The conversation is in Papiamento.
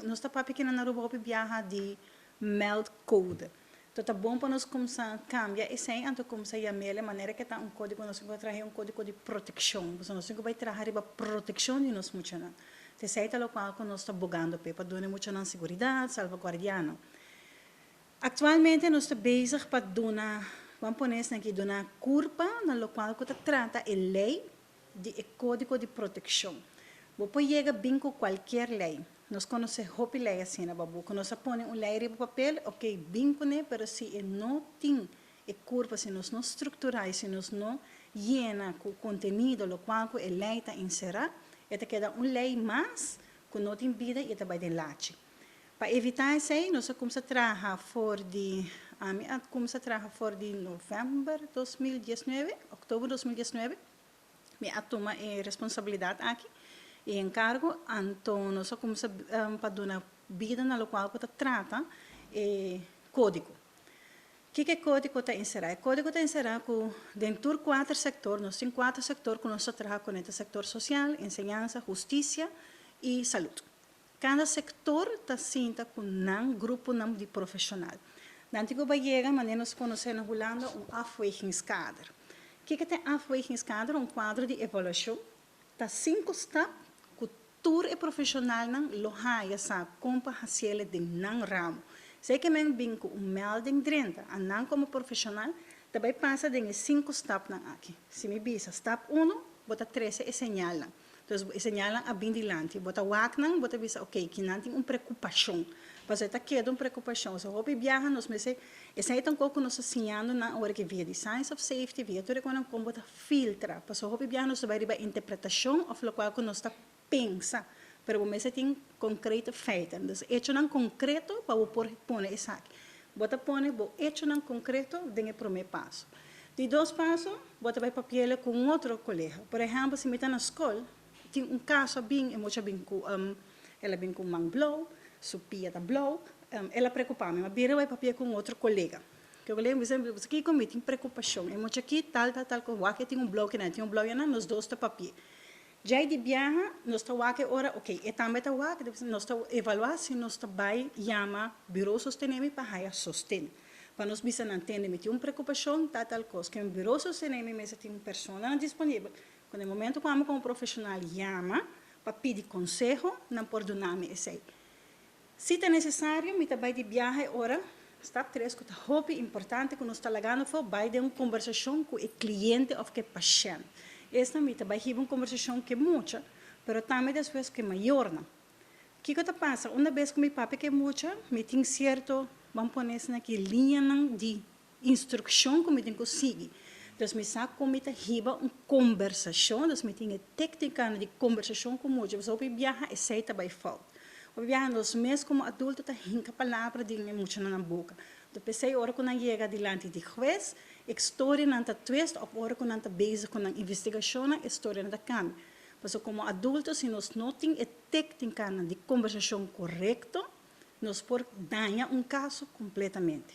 Nos ta papia aki na Aruba hopi biaha di meldcode. Anto ta bon pa nos cuminsa cambia esey, anto cuminsa yam'e manera cu ta un codigo, nos tin cu traha un codigo di proteccion. Pasobra nos tin cu bay traha riba proteccion di nos muchanan. Esey ta locual cu nos ta bogando p'e, pa duna muchanan seguridad, salvaguardia nan. Actualmente nos ta bezig pa duna, ban pone esaki, duna curpa na locual cu ta trata e ley di e codigo di proteccion. Bo por yega bin cu cualkier ley. Nos conoce hopi ley asina, babu. Cu nos a pone un ley riba papel, ok, bin cu ne, pero si e no tin e curpa, si nos no structura y si nos no yena cu contenido locual cu e ley ta encera, e ta keda un ley mas cu no tin bida y ta bay den lachi. Pa evita esey, nos a cuminsa traha for di, ami a cuminsa traha for di november 2019, october 2019, mi a tuma e responsabilidad aki y encargo, anto nos a cuminsa pa duna bida na locual cu ta trata e codigo. Kico e codigo ta encera? E codigo ta encera cu den tur cuater sector, nos tin cuater sector cu nos ta traha cu e sector social, enseñansa, husticia y salud. Cada sector ta sinta cu nan grupo nan di profesional. Dan tin cu yega, manera nos conoce na Hulanda, un afwegingskader. Kico ta afwegingskader? Un cuadro di evaluacion. Ta cinco stap cu tur e profesionalnan lo haya sa con pa haci'e den nan ramo. Sea kiermen bin cu un melding drenta, nan como profesional, ta bay pasa den e cinco stapnan aki. Si mi bisa stap 1, bo ta trece e señalnan. Anto, e señalnan a bin dilanti. Bo ta wak nan, bo ta bisa, ok, cu nan tin un preocupacion. Pasobra ta keda un preocupacion. So, hopi biaha nos mester, esey ta un poco nos ta siñando na ora cu via di Signs of Safety, via tur cu con bo ta filtra. Pasobra hopi biaha nos ta bay riba interpretacion of locual cu nos ta pensa. Pero bo mester tin concreto feiten. Dus hechonan concreto pa bo por pone esaki. Bo ta pone bo hechonan concreto den e prome paso. Di dos paso, bo ta bay papia cu un otro colega. Por ehempel, si mi ta na scol, tin un caso bin, e mucha bin cu el a bin cu man blauw, su pia ta blauw, el a preocupa mi, m'a bira bay papia cu un otro colega. Cu colega mi bisa kico mi tin preocupacion. E mucha aki tal tal tal, wak tin un blauw cu tin un blauw na, nos dos ta papia. Ya di biaha, nos ta wak ora, ok, e tambe ta wak, nos ta evalua si nos ta bay yama Bureau Sostenemi pa haya sosten. Pa nos bisa nan tende, mi tin un preocupacion, tal tal cos. Cu un Bureau Sostenemi mester tin un persona disponibel. Cu na momento cu ami como profesional yama pa pidi conseho, nan por duna mi esey. Si ta necesario, mi ta bay di biaha ora, stap 3, cu ta hopi importante cu nos ta lagando for bay den un conversacion cu e cliente of cu e pashent. Esta mi ta bay hiba un conversacion cu mucha, pero tambe despues cu mayornan. Kico ta pasa? Un bes cu mi papia cu mucha, mi tin cierto, ban pone aki, liñanan di instruccion cu mi tin cu sigui. Dus mi sa con mi ta hiba un conversacion, dus mi tin tecnica di conversacion cu mucha. So hopi biaha esey ta bay fout. Hopi biaha nos mes como adulto ta hinca palabra den mucha nan boca. Anto p'esey ora cu nan yega dilanti di hues, e storia nan ta twist of ora cu nan ta bezig cu nan investigacion, e storia nan ta cambia. Pasobra como adulto, si nos no tin e tecnica di conversacion corecto, nos por daña un caso completamente.